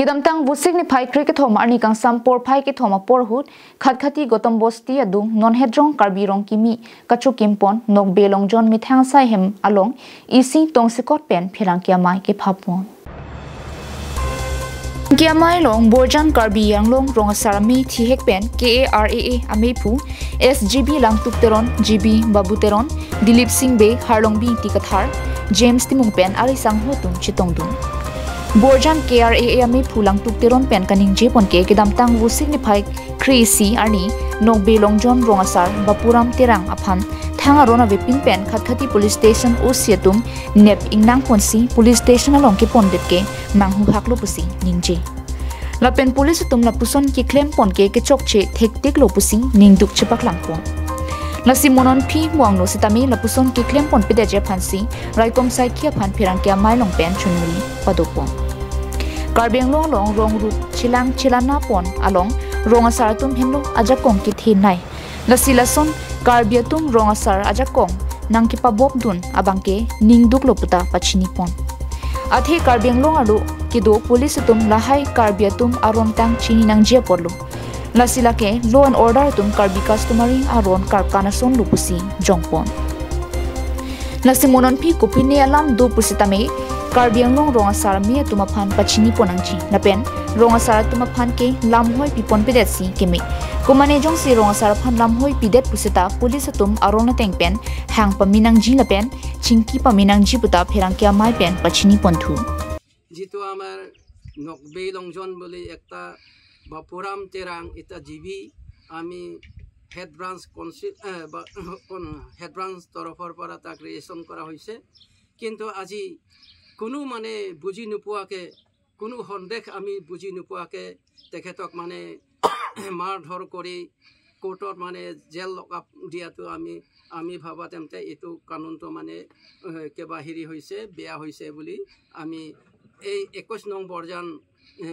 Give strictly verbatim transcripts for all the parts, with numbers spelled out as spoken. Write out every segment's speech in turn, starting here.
Kedamtang Vosik niphai kre kethom arni kangsam porphai kethom apor ahut Khatkhati Gautam Bosti adung non Hedrong Karbi Rong Kimi kachokimpon Nokbe Longjon methang asai hem along isi tongsekot pen pherangke amei kephapon. Pherangke amei along Borjan Karbi Anglong Rong Asar Amei thihek pen K A R A A ameiphu S G B Langtuk Teron, G B Babu Teron, Dilip Singh Bey, Harlongbi Ingti Kathar, James Timung pen ari sangho atum chetongdun. Borjan K R A A ameiphu Langtuk Teron pen kaningjepon ke kedamtang Vosik niphai kre-isi arni Nokbe Longjon Rong Asar Bapuram Terang aphan thang aron avepin pen Khatkhati Police Station O C atum nep ingnangponsi police station along kepondetke manghuhaklo pusi ningje. Lapen police atum lapuson keklempon ke kechokche thektiklo pusi ningduk chepaklangpon. Lasi mo non aphi mo angno sitame lapuson keklemponpedetji aphansi raikom saikhi aphan pherangke amei along pen choningri padopon. Karbi Anglong along rong rup chelang chelanapon along rong asar atum henlo ajakong kethenei. Lasi lason Karbi atum rong asar ajakong nangkepabopdun abangke ningduklo puta pachinipon. Athe Karbi Anglong arlo kedo police atum lahai Karbi atum aron tang chini nangji apotlo. Lasi lake law and order atum Karbi customary aron karkan asonlo pusi jongpon. Lasi mo non aphi kopine alam do pusitame Karbi Anglong Rong Asar Amei atum aphan pachinipon nangji. Lapen rong asar atum aphan ke lamhoi piponpedetsi keme. Komane jongsi rong asar aphan lamhoi pidet pusita police atum aron ateng pen hang pame nangji lapen chingki pame nangji puta pherangke amei pen pachiniponthu. যিটো আমাৰ নকবেই লংজন বুলি একটা বাপুৰাম তেৰাং এটা G B আমি head branch কনচি-, এ, বা, কোন হেড ব্ৰাঞ্চ তৰফৰ পৰা তাক ৰেজিষ্ট্ৰেশ্যন কৰা হৈছে। কিন্তু আজি কোনো মানে বুজি নোপোৱাকে, কোনো সন্দেহ আমি বুজি নোপোৱাকে তেখেতক মানে মাৰধৰ কৰি কোৰ্টত মানে জেল লকআপ দিয়াটো আমি, আমি ভাবা তেন্তে এইটো কানুনটো মানে, এ, কিবা হেৰি হৈছে, বেয়া হৈছে বুলি আমি এই একৈশ নং বৰজান, এ,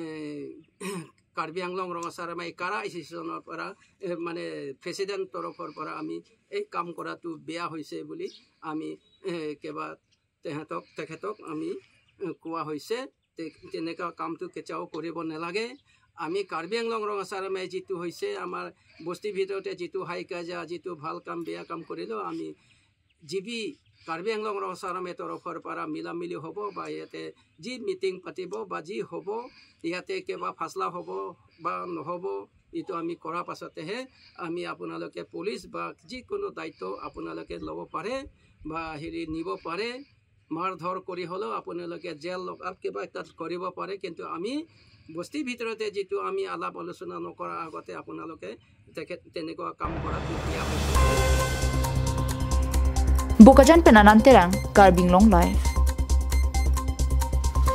কাৰ্বি আংলং ৰং আছাৰ এম আই কাৰা এছ'চিয়েশ্যনৰ পৰা, এ, মানে প্ৰেচিডেণ্ট তৰফৰ পৰা আমি এই কাম কৰাটো বেয়া হৈছে বুলি আমি, এ, কিবা তেহেঁতক, তেখেতক আমি, এ, কোৱা হৈছে। তে-, তেনেকুৱা কামটো কেতিয়াও কৰিব নালাগে। আমি কাৰ্বি আংলং ৰং আছাৰ এম আই যিটো হৈছে, আমাৰ বস্তিৰ ভিতৰতে যিটো হাই কাজিয়া, যিটো ভাল কাম, বেয়া কাম কৰিলেও আমি জি বি কাৰ্বি আংলং ৰং আছাৰ এম আই তৰফৰ পৰা মিলামিলি হ'ব বা ইয়াতে যি মিটিং পাতিব বা যি হ'ব, ইয়াতে কিবা ফাচলা হ'ব বা নহ'ব, এইটো আমি কৰাৰ পাছতেহে আমি আপোনালোকে পুলিচ বা যিকোনো দায়িত্ব আপোনালোকে ল'ব পাৰে বা হেৰি নিব পাৰে। মাৰধৰ কৰি হ'লেও আপোনালোকে জেল লকআপ কিবা এটা কৰিব পাৰে, কিন্তু আমি বস্তিৰ ভিতৰতে যিটো আমি আলাপ আলোচনা নকৰাৰ আগতে আপোনালোকে তেখেত তেনেকুৱা কাম কৰাটো বেয়া হৈছে। Bokajan pen Anand Terang, Karbi Anglong Live.